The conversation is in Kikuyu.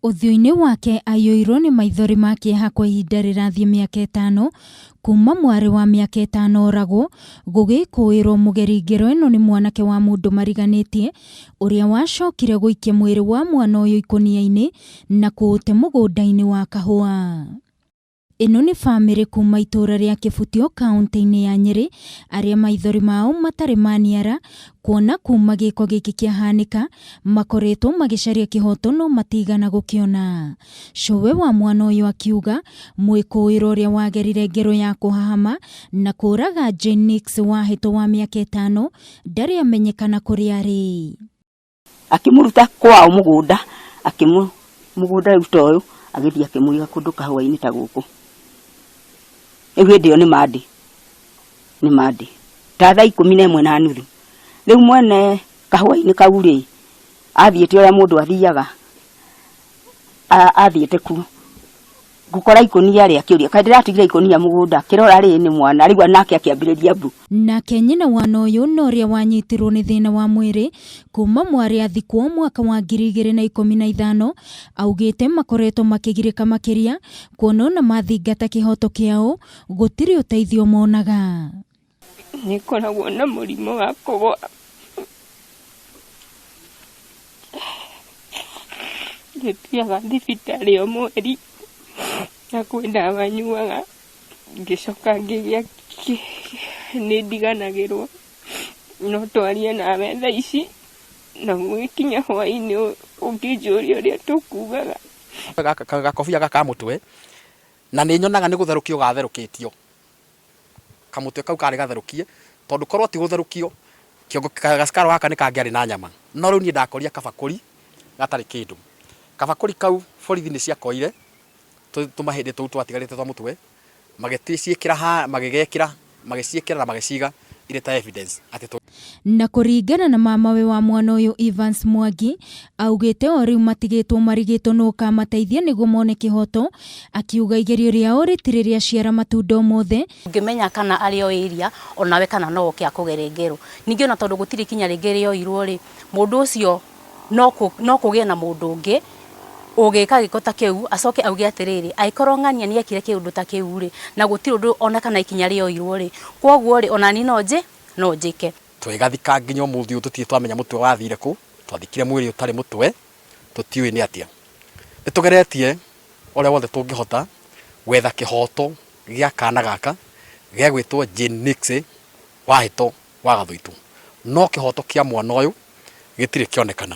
Ũthiũ-inĩ wake aiyũirwo nĩ maithori ma kĩeha kwa ihinda rĩrathiĩ mĩaka ĩtano kuma mwarĩ wa mĩaka ĩtano oragwo, gũgĩkũĩrwo mũgeri ngero ĩno nĩ mwanake wa mũndũ mariganĩtie ũrĩa wacokire gũikia mwĩrĩ wa mwana ũyũ ikũnia-inĩ na kũũte mũgũnda-inĩ wa kahũa. Ĩno nĩ bamĩrĩ kuma itũra rĩa Kĩbutio kaũntĩ-inĩ ya Nyĩrĩ arĩa maithori mao matarĩ maniara kuona kuma gĩko gĩkĩ kĩahanĩka makoretwo magĩcaria kĩhoto no matigana gũkĩona. Cũwe wa mwana ũyũ akiuga mwĩkũĩrwo ũrĩa wagerire ngero ya kũhahama na kũraga Jane Nix Wahĩto wa mĩaka ĩtano ndarĩ amenyekana kũrĩa arĩ. Akĩmũruta kwao mũgũnda, akĩmũ mũgũnda rĩu ta ũyũ, agĩthiĩ akĩmũiga kũndũ kahũa-inĩ ta gũkũ. Rĩu hĩndĩ ĩyo nĩ Monday, nĩ Monday, ta thaa 11 na nuthu. Rĩu mwene kahũa-inĩ kau rĩ, athiĩte ũrĩa mũndũ athiaga, athiĩte kuo. Ngũkora ikũnia rĩ akĩũria kaĩ ndĩratigire ikũnia mũgũnda akĩrora rĩ nĩ mwana rĩu nake akĩambĩrĩria mbu. Nake nyina wa mwana ũyũ na ũrĩa wanyitirwo nĩ thĩna wa mwĩrĩ kuma mwarĩ athikwo mwaka wa 2015 augĩte makoretwo makĩgirĩka makĩria kuona ona mathingata kĩhoto kĩao gũtirĩ ũteithio monaga. Nĩ ngoragwo na mũrimũ wa kũgwa. Nĩ thiaga thibitarĩ o mweri na kwĩ ndawa nyuaga, ngĩcoka ngĩgĩa nĩ ndiganagĩrwo, no twarie nawe thaa ici na gũgĩkinya hwainĩ ũngĩnjũria ũrĩa tũkugaga. Gakobia gaka ka mũtwe, na nĩ nyonaga nĩ gũtherũkio gatherũkĩtio. Kamũtwe kau karĩ gatherũkie, tondũ korwo ti gũtherũkio, kĩongo gacikaro gaka nĩ kangĩarĩ na nyama. No rĩu niĩ ndakorire kabakũri gatarĩ kĩndũ. Kabakũri kau borithi nĩ ciakoire tũmahĩndĩ tũu twatigarĩte twa mũtwe, magĩciĩkĩra ha, magĩgekĩra, magĩciĩkĩra na magĩciga irĩ ta evidence atĩ tũ. Na kũringana na mamawe wa mwana ũyũ Evans Mwangi, augĩte o rĩu matigĩtwo marigĩtwo nũ ũkamateithia nĩguo mone kĩhoto, akiuga igerio rĩao rĩtirĩ rĩaciara matunda ũmũthĩ. Ndũngĩmenya kana arĩ o area onawe kana no oke akũgere ngero. Ningĩ ona tondũ gũtirĩ ikinya rĩngĩ rĩoirwo rĩ, mũndũ ũcio no kũgĩe na mũndũ ũngĩ ũngĩka gĩko ta kĩu acoke auge atĩrĩrĩ, angĩkorwo ng'ania nĩ ekire kĩũndũ ta kĩu rĩ, na gũtirĩ ũndũ ona kana ikinya rĩoirwo rĩ, kwoguo rĩ, onaniĩ no njĩ no njĩke. Tũgĩgathika nginya ũmũthĩ ũyũ tũtirĩ twamenya mũtwe wathire kũ, twathikire mwĩrĩ ũtarĩ mũtwe, tũtiũĩ nĩ atĩa. Nĩ tũgeretie ũrĩa wothe tũngĩhota gwetha kĩhoto gĩa kana gaka gegwĩtwo Jane Nixy Wahĩto wa Gathũitũ, no kĩhoto kĩa mwana ũyũ gĩtirĩ kĩonekana.